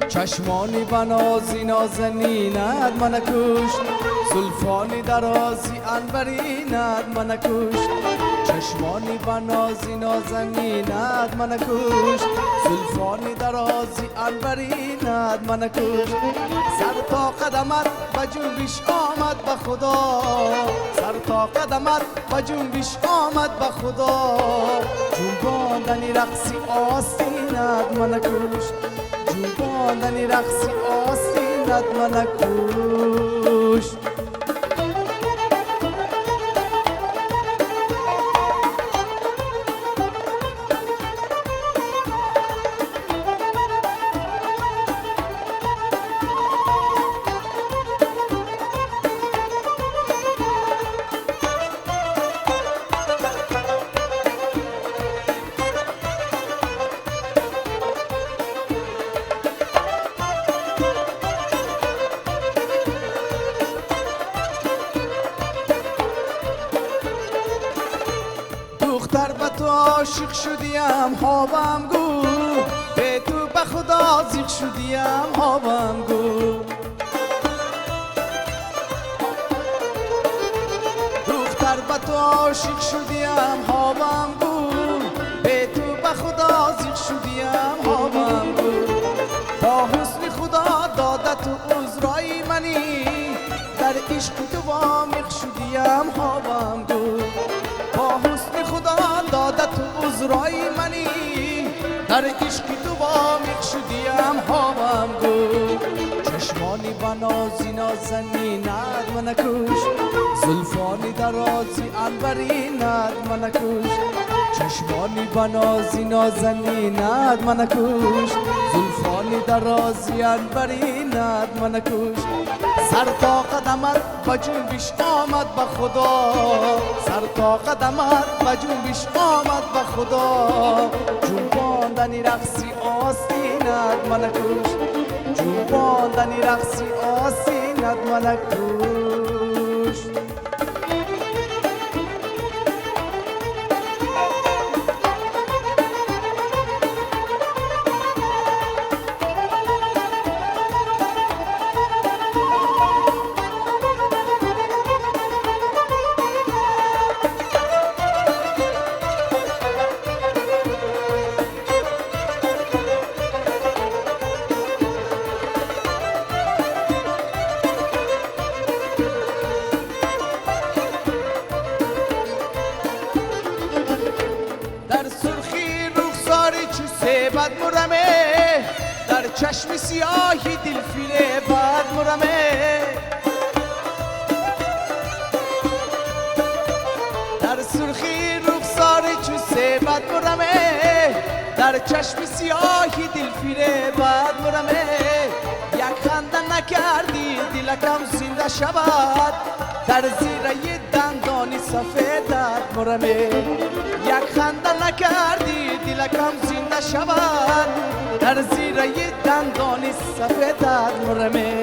چشمانی بنازی نازنینت من کشت، زلفانی درازی عنبرینت من کشت. چشمانی بنازی نازنینت من کشت، زلفانی درازی عنبرینت من کشت. سر تا قدمت به جنبش آمد به خدا، سر تا قدمت به جنبش آمد به خدا. جنباندنی رقصی آستینت من کشت، جنباندنی رقصی آستینت من کشت. دختر به تو عاشق شدیم هاوم گو، به تو به خدا زیق شدیم هاوم گو. دختر به تو عاشق شدیم هاوم گو، به تو به خدا زیق شدیم هاوم گو. با حسن خدا داده تو عذرای منی، در عشق تو وامق شدیم هاوم گو. با حسن خدا داده تو عذرای منی، در عشق تو وامق شدیم هاوم گو. چشمانی بنازی نازنینت من کش، زلفانی درازی عنبرینت من کش. چشمانی بنازی نازنینت من کش، زلفانی درازی عنبرینت من کش. سر تا قدمت به جنبش آمد به خدا، سر تا قدمت به جنبش آمد به خدا. جنباندنی رقصی آستینت من کش، جنباندنی رقصی آستینت من کش. در سرخی رخساری چو سیبت مرمه، در چشم سیاهی دل فریبت مرمه. در سرخی رخساری چو سیبت مرمه، در چشم سیاهی دل فریبت مرمه. یک خنده نکردی دلکم زنده شود، در زیره دندانی سفیدت مرمه. یک خنده نکردی دلکم زنده شود، در زیره دندانی سفیدت مرمه.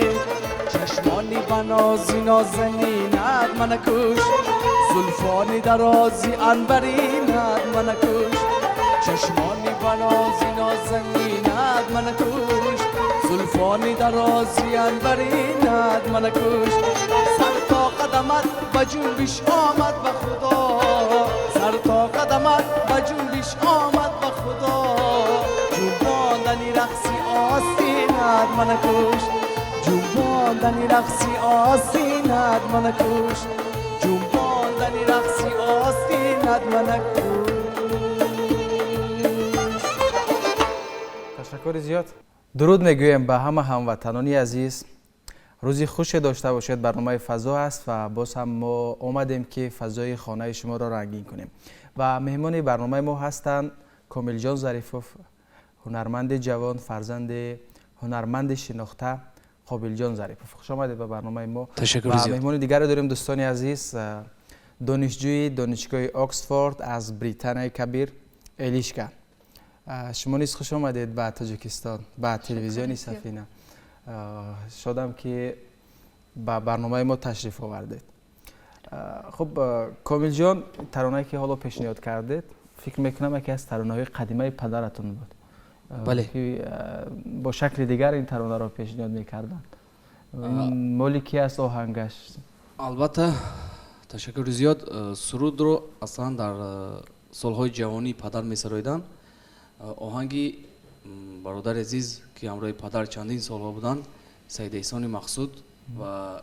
چشمانی بنازی نازنینت من کش، زلفانی درازی عنبرینت من کش. چشمانی بنازی نازنینت من کش، زلفانی درازی عنبرینت من کش. سر تا قدمت به جنبش آمد به خدا، سر تا قدمت به جنبش آمد به خدا. جنباندنی رقصی آستینت من کش، جنباندنی رقصی آستینت من کش. جنباندنی Манак. Ташаккури зиёд. Дуруд мегӯем ба ҳама ҳамватанони азиз. Рӯзи хуше дошта бошед. Барномаи «Фазо» аст ва боз ҳам мо омадем, ки фазои хонаи шуморо рангин кунем, ва меҳмони барномаи мо ҳастанд Комилҷон Зарифов, ҳунарманди ҷавон, фарзанди ҳунарманди шинохта Қобилҷон Зарипов. Хуш омадед ба барномаи мо. Ташаккури Ва зиёд. меҳмони дигаре дорем, дӯстони азиз, донишҷӯи Донишгоҳи Оксфорд аз Британияи Кабир Элишка. Шумо низ хуш омадед ба Тоҷикистон, ба телевизиони Зиёд. Сафина. Шодам, ки ба барномаи мо ташриф овардед. Хуб, Комилҷон, таронае, ки ҳоло пешниҳод кардед, фикр мекунам, яке аз таронаҳои қадимаи падаратон буд. Бале. Ки бо шакли дигар ин таронаро пешниҳод мекарданд. Моли ки аст оҳангаш? Албатта, ташаккури зиёд. Сурудро аслан дар солҳои ҷавонии падар месароиданд. Оҳанги бародари азиз, ки ҳамроҳи падар чандин солҳо буданд, Саид Эҳсони Мақсуд, ва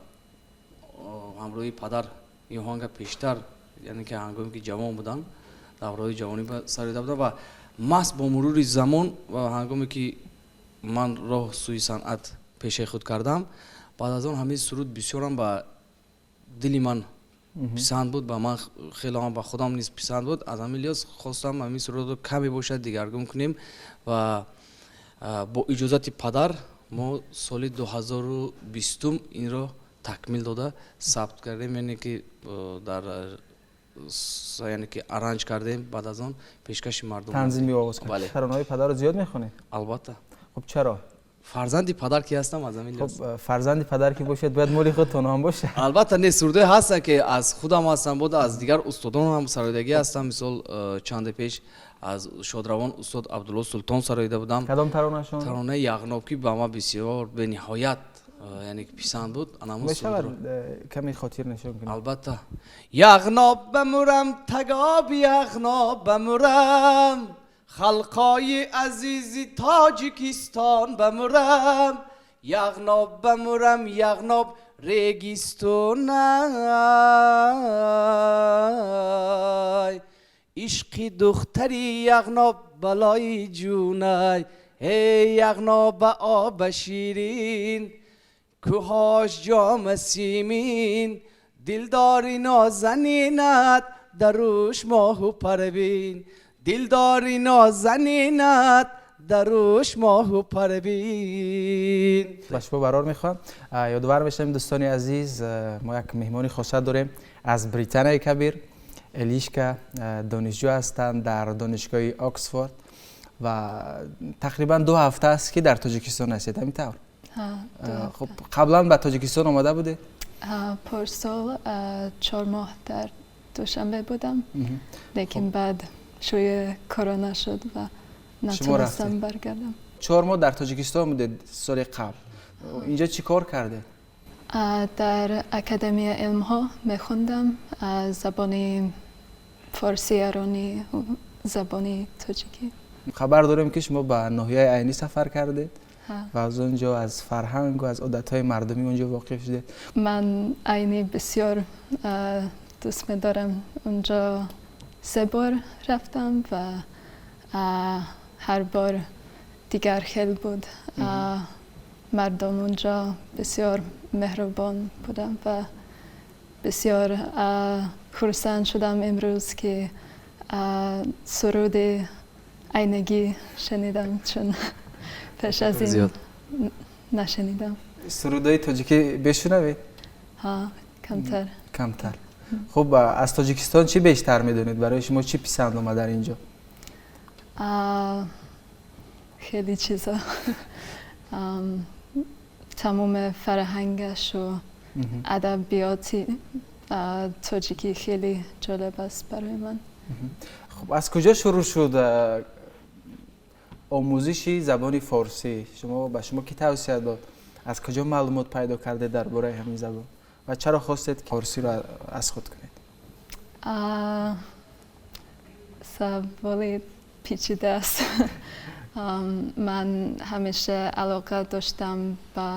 ҳамроҳи падар ин оҳанга пештар, яъне ки ҳангоме ки ҷавон буданд, давраҳои ҷавонӣ сароида буданд. Ва маҳз бо мурури замон ва ҳангоме ки ман роҳ сӯи санъат пешаи худ кардам, баъд аз он ҳамин суруд бисёрам ба дили ман писанд буд, ба ман хеле ҳам, ба худам низ писанд буд. Аз ҳамин лиҳоз хостам ҳамин сурудро каме бошад дигаргун кунем ва бо иҷозати падар мо соли 2020-ум инро такмил дода сабт кардем, яъне ки дар яъне ки аранж кардем, баъд аз он пешкаши мардум. Танзими овоз. Бале. Таронаҳои падарро зиёд мехонед? Албатта. Хуб, чаро? Фарзанди падар ки ҳастам, аз ҳамин Хуб, лиҳоз. Фарзанди падар ки бошед, бояд моли худтон ҳам бошад. Албатта, не, сурудое ҳастанд, ки аз худам ҳастам, боз аз дигар устодон ҳам сароидагӣ ҳастам. Мисол, чанде пеш аз шодравон устод Абдулло Султон сароида будам. Кадом таронашон? Таронаи «Яғноб», ки ба ман бисёр бениҳоят, яъне ки писанд буд анамун Мешавад сурудро. Каме хотир нишон кунед? Албатта. Яғноб бамурам, тагоби яғноб бамурам, халқои азизи Тоҷикистон бамурам, яғноб бамурам, яғноб регистонай, ишқи духтари яғноб балои ҷунай, эй яғноб ба оба ширин, кӯҳош ҷома симин, дилдори нозанинат даруш моҳу парвин, дилдори нозанинат даруш моҳу парвин. Ба шумо барор мехоҳам. Ёдовар мешавем, дӯстони азиз, мо як меҳмони хоса дорем аз Британияи Кабир, Элишка, донишҷӯ ҳастанд дар Донишгоҳи Оксфорд ва тақрибан 2 ҳафта аст, ки дар Тоҷикистон ҳастед, ҳамин тавр? Ҳа, ду ҳафта. Хуб, қаблан ба Тоҷикистон омада будед? Ҳа, порсол 4 моҳ дар Душанбе будам, лекин баъд шӯи корона шуд ва Шумо натонистам рафтед? баргардам. 4 моҳ дар Тоҷикистон будед соли қабл. Инҷо чӣ кор кардед? Дар Академияи илмҳо мехондам, забони форсии эронӣ, забони тоҷикӣ. Хабар дорем, ки шумо ба ноҳияи Айнӣ сафар кардед Ҳа. ва аз он ҷо аз фарҳангу аз одатҳои мардумии он ҷо воқиф шудед. Ман Айнӣ бисёр дӯст медорам. Унҷо се бор рафтам ва ҳар бор дигар хел буд. Мардум унҷо бисёр меҳрубон будам ва бисёр хурсанд шудам имрӯз, ки суруди айнагӣ шунидам, чун пеш аз ин Зиёд. нашунидам. Сурудҳои тоҷикӣ бешунавед? Ҳа, камтар. Камтар. Хуб, аз Тоҷикистон чӣ бештар медонед? Барои шумо чӣ писанд омад дар ин ҷо? Хеле чиза. Тамоми фарҳангаш ва адабиёти тоҷикӣ хеле ҷолиб аст барои ман. Хуб, аз куҷо шурӯъ шуд омӯзиши забони форсӣ? Шумо ба шумо кӣ тавсия дод? Аз куҷо маълумот пайдо кардед дар бораи ҳамин забон ва чаро хостед форсиро аз худ кунед? Саволи печида аст. Ман ҳамеша алоқа доштам ба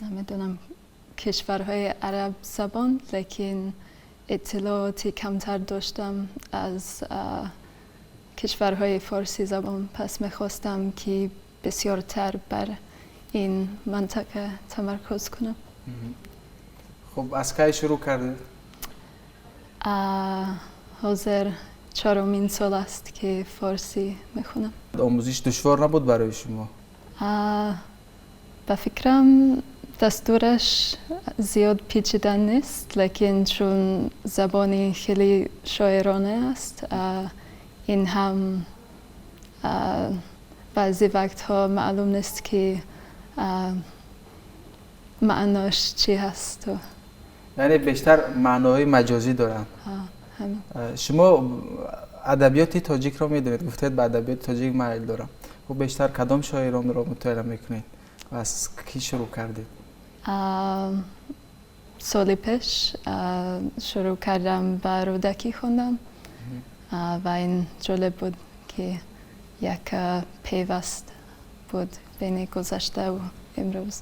намедонам, кишварҳои арабзабон, лекин اطلاعاتی کمتر داشتم از کشورهای فارسی زبان، پس میخواستم که بسیارتر بر این منطقه تمرکز کنم. خب از کی شروع کردید؟ حاضر 4مین سال است که فارسی میخونم. آموزش دشوار نبود برای شما؟ به فکرم دستورش زیاد پیچیده نیست، لیکن چون زبانی خیلی شاعرانه است، این هم بعضی وقتها معلوم نیست که معناش چی هست. یعنی بیشتر معنای مجازی دارن. شما ادبیات تاجیک را میدونید، گفتید به ادبیات تاجیک میل دارم. خب بیشتر کدام شاعران را مطالعه میکنید و از کی شروع کردید؟ سال پیش شروع کردم به رودکی خوندم و این جالب بود که یک پیوست بود بین گذشته و امروز.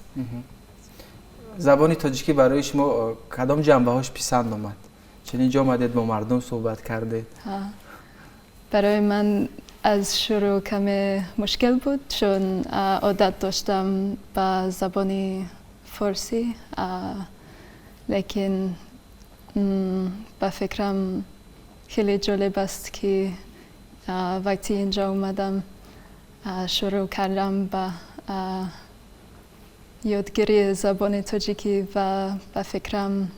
زبان تاجیکی برای شما کدام جنبه هاش پسند آمد؟ چون اینجا آمدید با مردم صحبت کردید. برای من از شروع کمی مشکل بود، چون عادت داشتم به زبان فارسی، لیکن به فکرم خیلی جالب است که وقتی اینجا اومدم شروع کردم به یادگیری زبان تاجیکی و به فکرم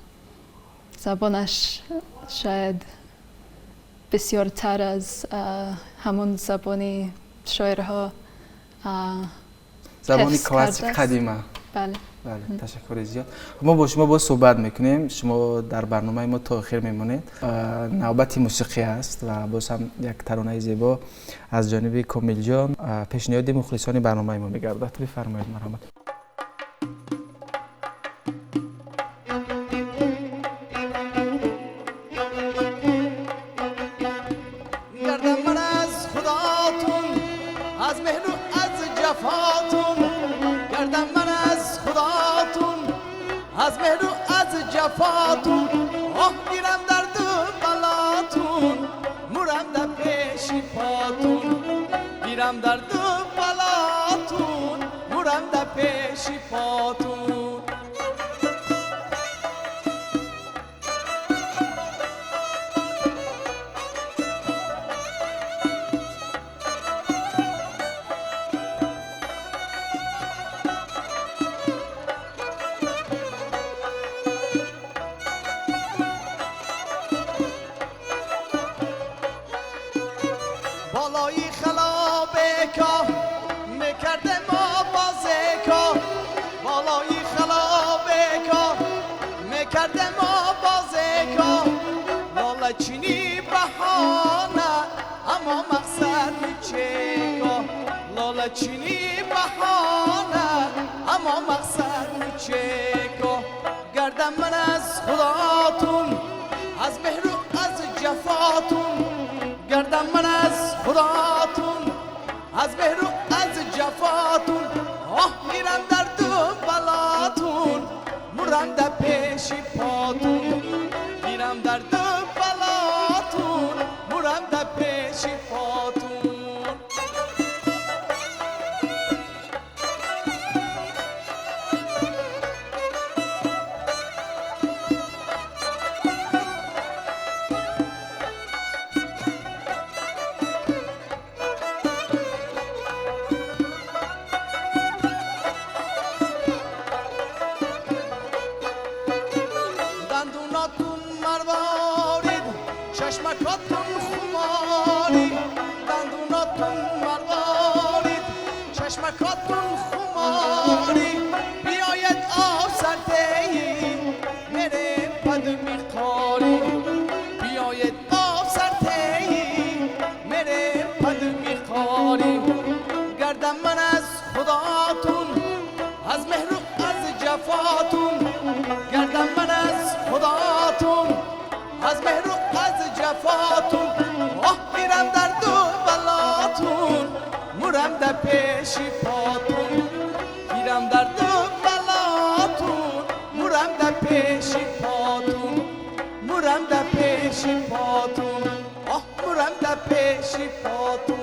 زبانش شاید بسیارتر از همون زبانی شاعرها زبانی کلاسیک قدیمه. بله بله، تشکر زیاد. ما با شما باز صحبت میکنیم، شما در برنامه ما تا آخر میمونید. نوبت موسیقی است و باز هم یک ترانه زیبا از جانب کامیل جان پیشنهاد مخلصان برنامه ما میگردد. بفرمایید مرحمت. از مهر و از جفاتون، آه گیرم در دو بلاتون، مورم در پیش پاتون، گیرم در دو بلاتون، مورم در پیش پاتون. بالای خلاب کا میکرده ما بازه کا، بالای خلاب کا میکرده ما بازه کا، لاله چینی بهانه اما مقصد میچه کا، لاله چینی بهانه اما مقصد میچه کا. گردم من از خداتون، از مهر و از جفاتون، گردم من از خداتون، از مهر و از جفاتون، آه میرم در دو بلاتون، مرم در پیش پاتون، میرم در دو بلاتون، مرم در پیش پاتون. چشمکاتون خماری، دندوناتون مروارید، چشمکاتون خماری، بیاید آب سرتهی میره پد میخاری، بیاید آب سرتهی میره پد میخاری. گردم من از خداتون، از مهر و از جفاتون، گردم من از خداتون، از مهر و از جفاتون، آه میرم در دو بلاتون، مورم در پیش پاتون، میرم در دو بلاتون، مورم در پیش پاتون، مورم در Пеши потун, оҳ мурам да пеши потун.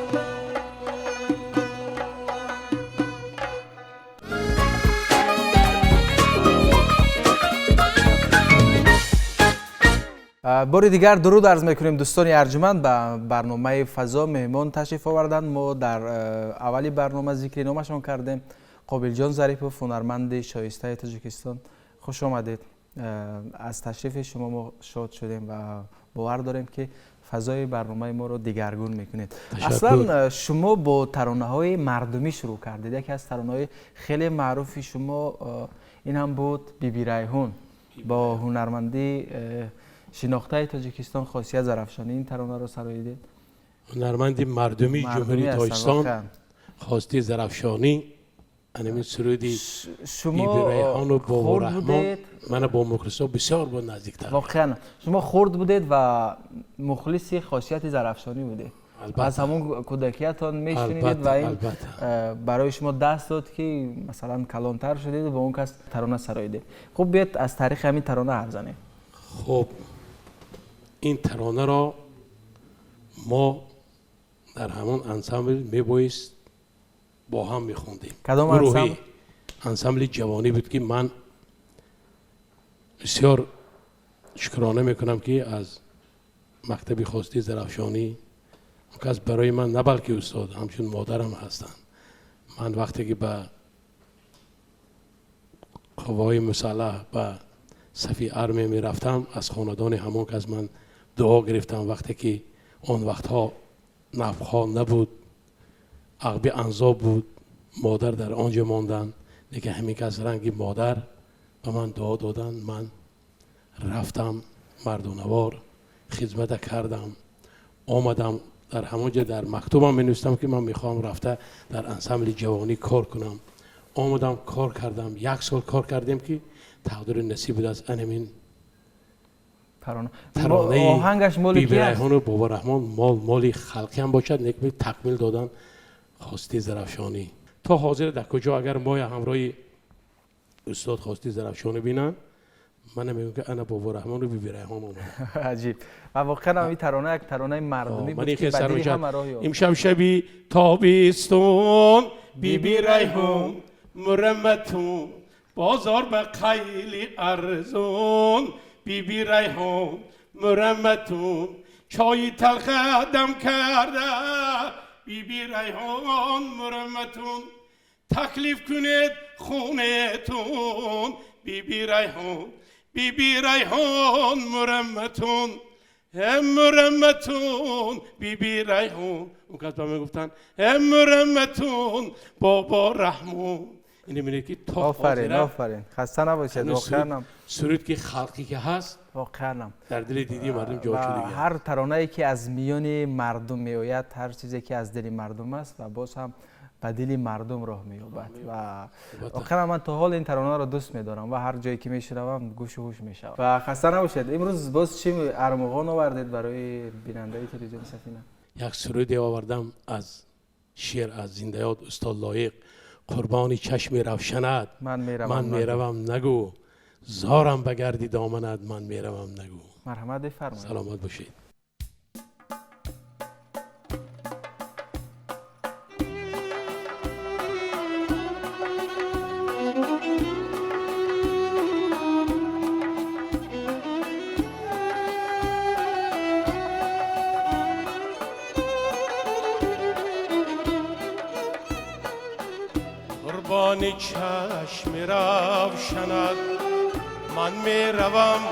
Бори дигар дуруд арз мекунем, дӯстони арҷуманд. Ба барномаи «Фазо» меҳмон ташриф оварданд. Мо дар аввали барнома зикри номашон кардем: Қобилҷон Зарипов, ҳунарманди шоистаи Тоҷикистон. Хуш омадед. Аз ташрифи шумо мо шод шудем ва бовар дорем, ки фазои барномаи моро дигаргун мекунед. Аслан шумо бо таронаҳои мардумӣ шурӯъ кардед. Яке аз таронаҳои хеле маъруфи шумо ин ҳам буд, «Биби Райҳун». Бо ҳунармандии шинохтаи Тоҷикистон Хосият Зарафшонӣ ин таронаро сароидед. Ҳунарманди мардумии Ҷумҳурии Тоҷикистон Хосияти Зарафшонӣ анамин суруди шумо Райҳону Бобораҳмон мана бо мухлисо бисёр бо наздиктар. Воқеан, шумо хурд будед ва мухлиси Хосияти Зарафшонӣ будед. Аз ҳамон кӯдакиятон мешунидед ва ин барои шумо даст дод, ки масалан калонтар шудед, бо он кас тарона сароидед. Хуб, биёед, аз таърихи ҳамин тарона ҳарф занем. Хуб, ин таронаро мо дар ҳамон ансамбл мебоист бо ҳам мехондем. Кадом ансамбл? Ансамбли ҷавонӣ буд, ки ман бисёр шукрона мекунам, ки аз мактаби Хосияти Зарафшонӣ, он кас барои ман на балки устод, ҳамчун модарам ҳастанд. Ман вақте ки ба қувваҳои мусаллаҳ, ба сафи армия мерафтам, аз хонадони ҳамон кас ман дуо гирифтам. Вақте ки он вақтҳо нафқҳо набуд, ағби анзоб буд, модар дар он ҷо монданд, лекин ҳамин кас ранги модар ба ман дуо доданд. Ман рафтам, мардонавор хизмата кардам, омадам. Дар ҳамон ҷо дар мактубам менавистам, ки ман мехоҳам рафта дар ансамбли ҷавонӣ кор кунам. Омадам, кор кардам, як сол кор кардем, ки тақдири насиб будааст анамин оҳангаш моли Биби Райҳону Бобораҳмон. Мол моли халқӣ ҳам бошад, лекин такмил додан Хосияти Зарафшонӣ. То ҳозир дар куҷо агар моя ҳамроҳи устод Хосияти Зарафшонӣ бинанд, мана мегӯям, ки ана Бобораҳмону Биби Райҳон омада. Аҷиб! Ва воқеан ҳам ин тарона як таронаи мардумӣ буд, ки ба дили ҳама роҳ ёфт. Имшаб шаби тобистон, Биби Райҳон мурамматун, бозор ба қайли арзон, Биби Райҳон мурамматун, чойи талха дам карда, Биби Райҳон мурамматун, таклиф кунед хунетун, Биби Райҳон, Биби Райҳон мурамматун, мурамматун, Биби Райҳон. Он кас ба ман гуфтанд: мурамматун, Бобо Раҳмон. Ин мебинед, ки то Офарин, офарин, хаста набошед, воқеанам. Суруд ки халқӣ ки ҳаст, воқеанам дар дили диди мардум ҷо шуда. Ҳар таронае ки аз миёни мардум меояд, ҳар чизе ки аз дили мардум аст ва боз ҳам ба дили мардум роҳ меёбад. Ва воқеан ман то ҳол ин таронаро дӯст медорам ва ҳар ҷое ки мешунавам, гӯшу ҳуш мешавам. Ва хаста набошед. Имрӯз боз чӣ армуғон овардед барои бинандаи телевизиони Сафина? Як суруде овардам аз шеър аз зиндаёд устод Лоиқ: «Қурбони чашми равшанат ман меравам нагӯ, зорам ба гарди доманат, ман меравам нагӯ». Марҳамат, бифармоед. Саломат бошед. Қурбони чашми равшанат ман меравам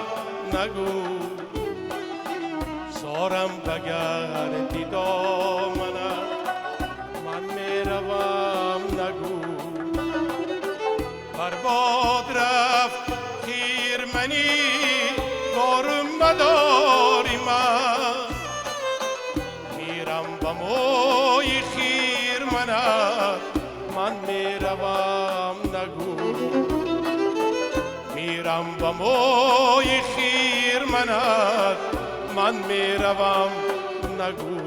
нагӯ, зорам ба гарди доманат, ман меравам нагӯ. Барбод рафт хирманӣ дорум мадори ман, мирам ба мӯи хирманат, ман меравам нагӯ, мирам ба мӯи хирманат, ман меравам нагӯ.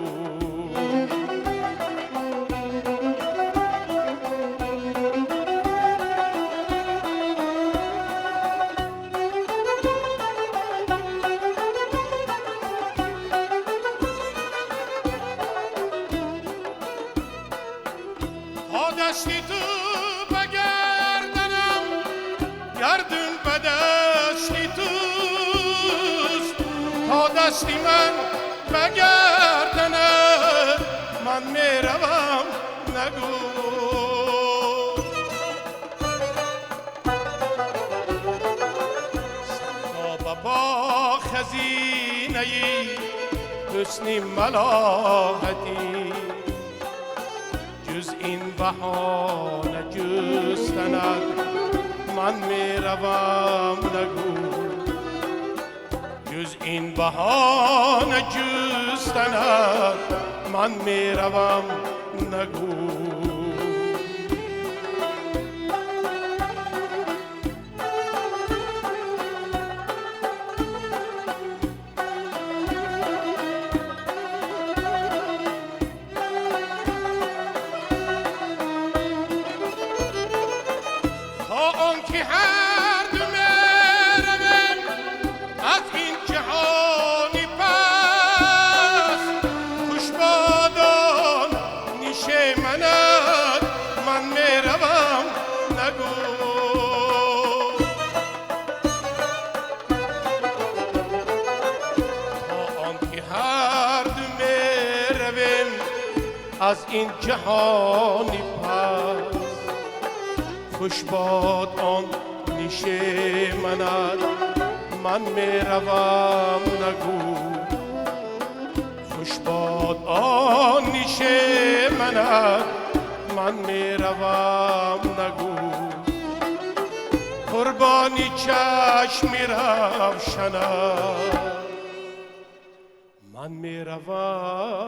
دستی تو بگردنم گردون به دستی توست تا دستی من بگردنم من میروم نگو تا بابا خزینه حسن ملاحتی جز این بهانه جستند من میروم نگو جز این بهانه جستند من میروم نگو از این جهانی پس خوش باد آن نیشه منت من میروم نگو خوش باد آن نیشه منت من میروم نگو قربانی چشمی روشنت من میروم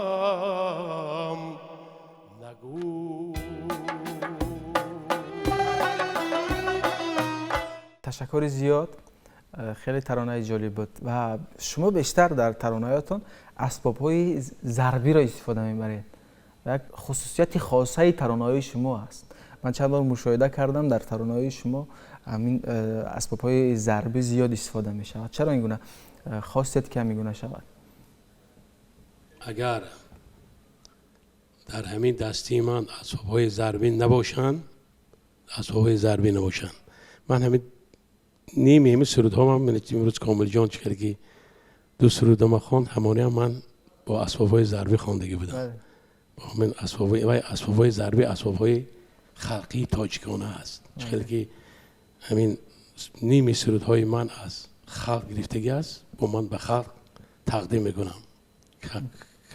نگو. تشکر زیاد، خیلی ترانه جالب بود و شما بیشتر در ترانه‌هایتان اسباب‌های ضربی را استفاده می‌برید. یک خصوصیت خاصه ترانه‌های شما است. من چند بار مشاهده کردم در ترانه‌های شما همین اسباب‌های ضربی زیاد استفاده می‌شود. چرا این گونه خواستید که همین گونه شود؟ اگر در همین دستی من اسباب‌های ضربی نباشند، اسباب‌های ضربی نباشند، من همین نیمی همین سرودها من امروز کامل جان چه که دو سرود ما خواند، همانی هم من با اسباب‌های ضربی خواندگی بودم. با همین اسباب‌های ضربی اسباب‌های خلقی تاجیکانه است. چه که همین نیمی سرودهای من از خلق گرفتگی است، با من به خلق تقدیم میکنم.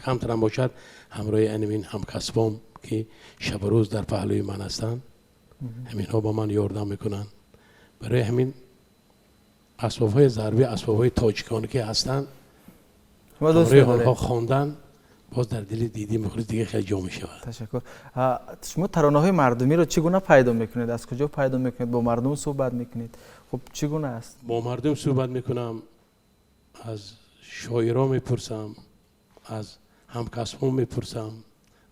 کمترم باشد همراه همین همکسبام که شب و روز در پهلوی من هستند، همینها با من یاردم میکنن. برای همین اسباب‌های ضربی اسباب‌های تاجیکانه که هستند همراه آنها خواندن باز در دل دیدی مخلص دیگه خیلی جا میشود. تشکر. شما ترانه‌های مردمی رو چگونه پیدا میکنید؟ از کجا پیدا میکنید؟ با مردم صحبت میکنید؟ خب چگونه است؟ با مردم صحبت میکنم، از شاعرها میپرسم، از همکسبان میپرسم،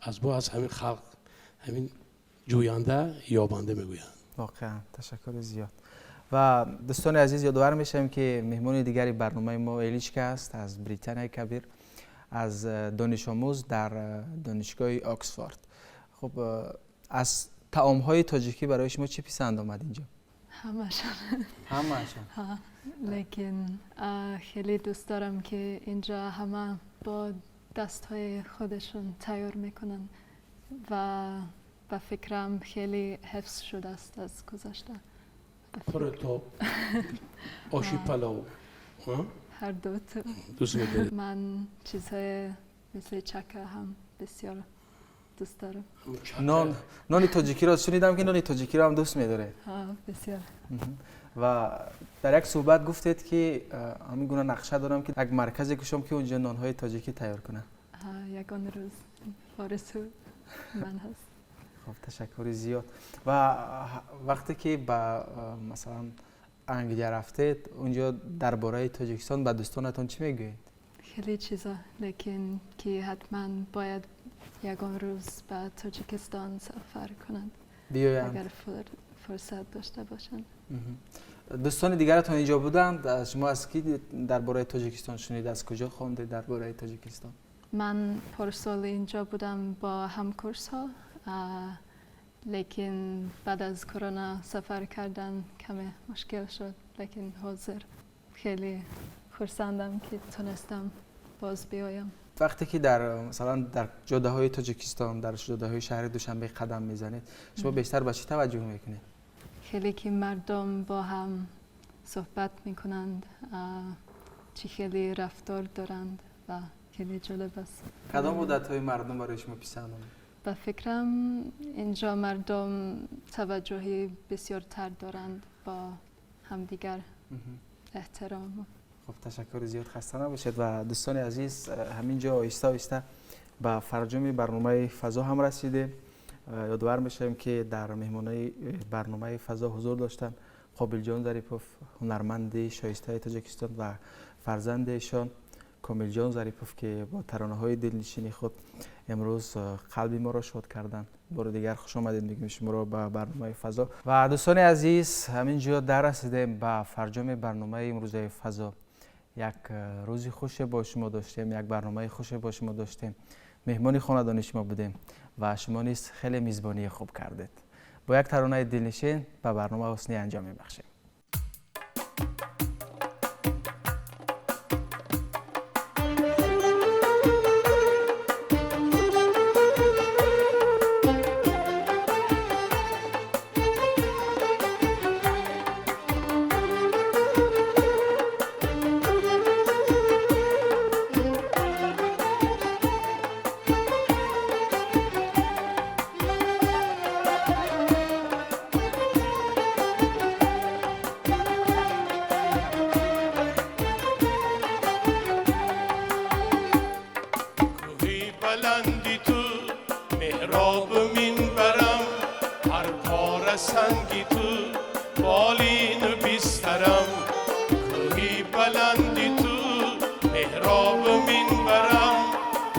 از با از همین خلق همین جوینده یابنده میگویند. واقعا تشکر زیاد. و دوستان عزیز یادآور میشم که مهمان دیگری برنامه ما الیچکا است از بریتانیای کبیر، از دانش آموز در دانشگاه آکسفورد. خب از طعام‌های تاجیکی برای شما چی پسند آمد اینجا؟ همشان. همشان. لیکن خیلی دوست دارم که اینجا همه با دستهای خودشون تیار میکنن و به فکرم خیلی حفظ شده است از گذشته. پرتاب، آشی پلاو، هر دو دوست می‌داری؟ من چیزهای مثل چکه هم بسیار دوست دارم. نان تاجیکی را شنیدم که نان تاجیکی را هم دوست می‌داره. بسیار. و در یک صحبت گفتید که همین گونه نقشه دارم که یک مرکزی کشم که اونجا نانهای تاجیکی تیار کنه. یگان روز آرزو من هست. خب تشکر زیاد. و وقتی که به مثلا انگلیه رفتید اونجا درباره تاجیکستان به دوستانتون چی میگویید؟ خیلی چیزا، لیکن که حتما باید یگان روز به تاجیکستان سفر کنند بیایند اگر فرصت داشته باشند. دوستان دیگرتون اینجا بودند، شما از کی درباره تاجیکستان شنید؟ از کجا خواندید درباره تاجیکستان؟ من پارسال اینجا بودم با همکورس ها. Лекин баъд аз корона сафар кардан каме мушкил шуд, лекин ҳозир хеле хурсандам ки тонистам боз биёям. Вақте ки дар масалан дар ҷодаҳои Тоҷикистон, дар ҷодаҳои шаҳри Душанбе қадам мезанед, шумо бештар ба чӣ таваҷҷӯҳ мекунед? Хеле ки мардум бо ҳам суҳбат мекунанд, чӣ хеле рафтор доранд ва хеле ҷолиб аст. Кадом одатҳои мардум барои шумо писанд омад? Ба фикрам инҷо мардум таваҷҷӯҳи бисёртар доранд бо ҳамдигар, эҳтиром. Хуб, ташаккури зиёд, хаста набошед. Ва дӯстони азиз, ҳамин ҷо оҳиста оҳиста ба фарҷоми барномаи фазо ҳам расидем. Ёдовар мешавем, ки дар меҳмонаи барномаи фазо ҳузур доштанд Қобилҷон Зарипов, ҳунарманди шоистаи Тоҷикистон, ва фарзанди эшон Комилҷон Зарипов, ки бо таронаҳои дилнишини худ имрӯз қалби моро шод карданд. Бори дигар хуш омадед мегӯем шуморо ба барномаи фазо. Ва дӯстони азиз, ҳамин ҷо дар расидем ба фарҷоми барномаи имрӯзаи фазо. Як рӯзи хуше бо шумо доштем, як барномаи хуше бо шумо доштем, меҳмони хонадони шумо будем ва шумо низ хеле мизбонии хуб кардед. Бо як таронаи дилнишин ба барнома ҳусни анҷом мебахшем. Санги ту болину бистарам, кӯҳи баланди ту меҳробу минбарам,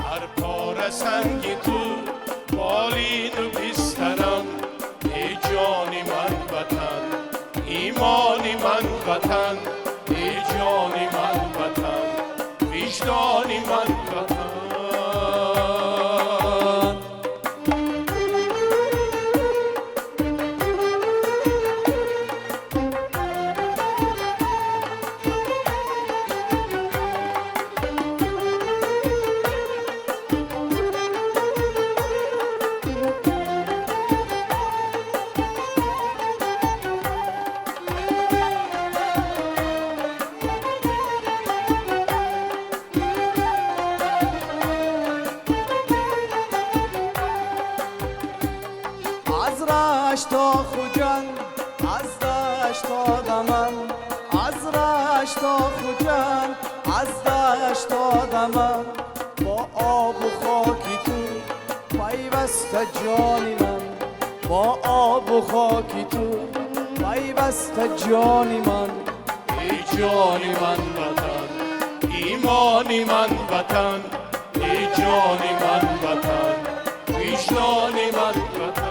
ҳар пора санги ту болину бистарам. Эй ҷони ман ватан, имони ман ватан, эй ҷони ман ватан, виҷдони ман ватан. تا خوجند، از دشت تا دمن، از رشت تا خوجند، از دشت تا دمن، با آب و خاکی تو پیوسته جانی من، با آب و خاکی تو پیوسته جانی من. ای جانی من وطن، ایمانی من وطن، ای جانی من وطن، وجدانی من وطن.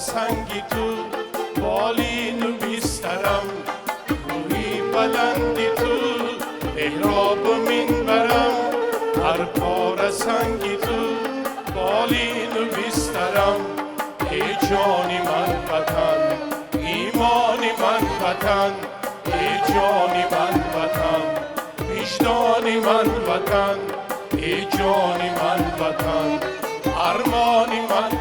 Санги ту болину бистарам, кӯҳи баланди ту меҳробу минбарам, ҳар пора санги ту болину бистарам. Эй ҷони ман ватан, имони ман ватан, эй ҷони ман ватан, виҷдони ман ватан, эй ҷони ман ватан, армони ман.